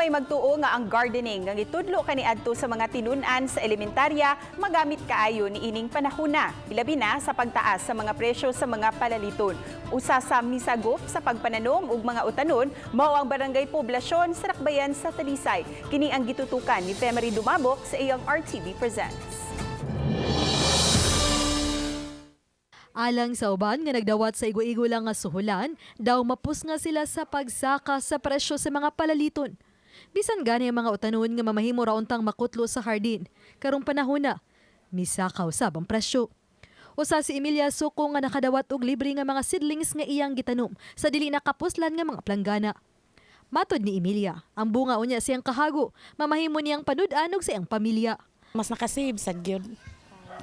May magtuo nga ang gardening nga gitudlo kaniadto sa mga tinun-an sa elementarya magamit kaayo niining panahona, ilabi na sa pagtaas sa mga presyo sa mga palaliton. Usa sa misagop sa pagpananom og mga utanon mao ang Barangay Poblasyon sa Dakbayan sa Talisay. Kini ang gitutukan ni Femery Dumabok sa iyang RTB Presents. Alang sa uban nga nagdawat sa igo-igo lang nga suhulan, daw mapus nga sila sa pagsaka sa presyo sa mga palaliton. Bisan gani ang mga utanon nga mamahimo ra untang makutlo sa hardin, karong panahon na, misaka usab ang presyo. Usa si Emilia Suko nga nakadawat og libre nga mga seedlings nga iyang gitanom sa dili nakapuslan nga mga planggana. Matod ni Emilia, ang bunga unya siyang kahago, mamahimo niyang panud-an ug sa iyang pamilya. Mas nakasave sad gyud.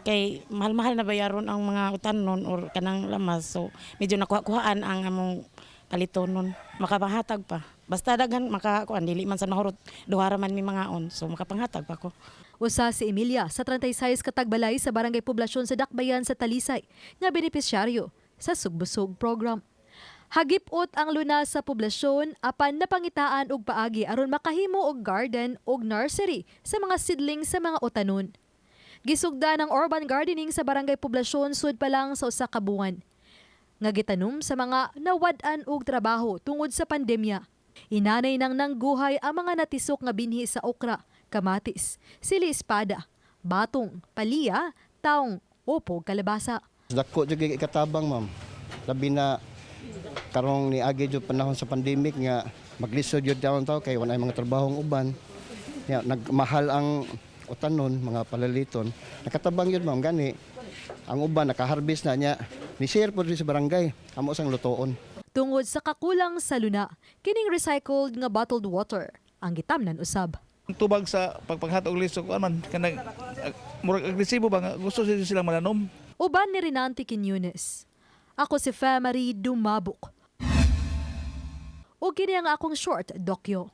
Kay mahal-mahal na bayaron ang mga utanon or kanang lamas. So medyo nakuha-kuhaan ang among palitonon. Makapanghatag pa. Basta daghan makakuan, dili man sa mahurot, duha ra man mi mangaon. So makapanghatag pa ko. Usa si Emilia sa 36 katagbalay sa Barangay Poblasyon sa Dakbayan sa Talisay nga benepisyaryo sa Sugbusog program. Hagipot ang luna sa poblasyon apan napangitaan og paagi aron makahimo og garden og nursery sa mga seedlings sa mga utanon. Gisugda ng urban gardening sa Barangay Poblasyon sud pa lang sa usa ka buwan nga gitanom sa mga nawad-an og trabaho tungod sa pandemya. Inanay nang nangguhay ang mga natisok nga binhi sa okra, kamatis, sili espada, batong, paliya, taong, opo, kalabasa. Dako jud kay ikatabang, ma'am. Labi na karong niagi jud panahon sa pandemic nga maglisod jud taon tao kay wala mga trabahong uban. Ya, nagmahal ang utanon, mga palaliton. Nakatabang yun, ma'am, gani. Ang uban nakaharvest na niya. Ni share po sa barangay amo sang lutoon. Tungod sa kakulang sa luna, kining recycled nga bottled water ang gitamnan usab. Tubag sa pagpanghatag og liso kuan man kanang murag agresibo ba nga gusto sila silang mananom. Uban ni Rinante Quiñones. Ako si Femery Dumabok. O kini ang akong short dokyo.